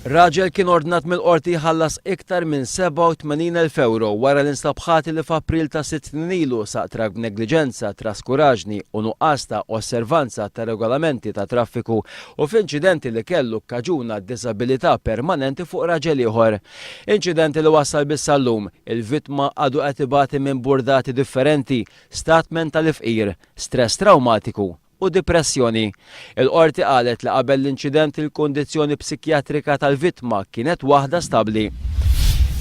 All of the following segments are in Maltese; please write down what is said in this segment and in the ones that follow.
Raġel kien ordnat mill-Qorti jħallas iktar minn 87,000 ewro wara li nstab ħati li f'April ta' sitt snin ilu saq trakk b'negliġenza, traskuraġni u nuqqas ta' osservanza ta' regolamenti tat-traffiku u f'inċidenti li kellu kkaġuna diżabilità permanenti fuq raġel ieħor. Inċidenti li wassal biex sal-lum, il-vittma għadu qed ibati minn burdati differenti, stat mentali fqir, stress trawmatiku u dipressjoni. Il-Qorti qalet li qabel l-inċident il-kundizzjoni psikjatrika tal-vittma kienet waħda stabbli.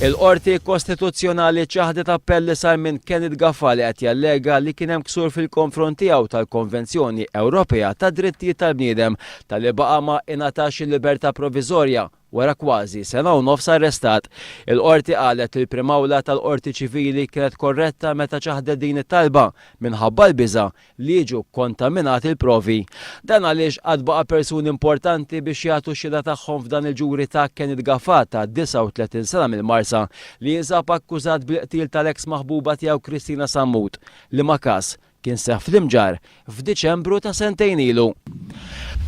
Il-Qorti Kostituzzjonali ċaħdet appell li sar minn Kenneth Gafà li qed jallega li kien hemm ksur fil-konfront tiegħu tal-Konvenzjoni Ewropea tad-Drittijiet tal-Bniedem talli baqa' ma ingħatax il-libertà proviżorja Wara kważi sena u nofs arrestat, il-Qorti qalet li l-Prim Awla tal-Qorti Ċivili kienet korretta meta ċaħdet din it-talba minħabba l-biża' li jiġu kkontaminati l-provi. Dan għaliex għad baqa' persuni importanti biex jagħtu x-xhieda tagħhom f'dan il-ġuri ta' Kenneth Gafà ta' 39 sena mill-Marsa li jinsab akkużat bil-qtil tal-eks maħbuba tiegħu Christina Sammut, liema każ Kien seħħ fl-Imġarr f'Diċembru ta' sentejn ilu.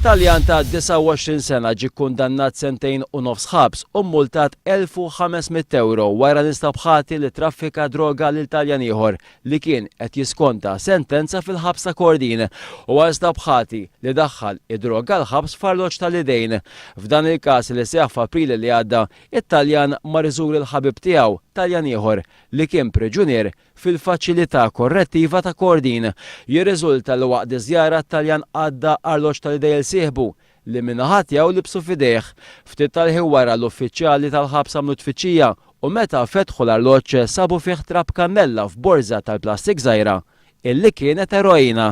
Taljan ta' 29 sena ġie kkundannat sentejn u nofs ħabs u mmultat 1,500 ewro wara li nstab ħati li traffika droga lil Taljan ieħor li kien qed jiskonta sentenza fil-ħabs ta' Kordin. Huwa nstab ħati li daħħal id-droga l-ħabs f'arloġġ tal-idejn. F'dan il-każ li seħħ f'April li għadda, it-Taljan mar iżur il-ħabib tiegħu, Taljan ieħor, li kien priġunier Fil-faċilità korrettiva ta' Kordin, jirriżulta li waqt iż-żjara t-Taljan għadda arloġġ tal-idej 'il sieħbu, li min-naħa tiegħu libsu f'idejh. Ftit tal-ħin wara l-uffiċjali tal-ħabs għamlu tfittxija u meta fetħu l-arloġġ sabu fih trab kannella f'borża tal-plastik żgħira, illi kienet eroina.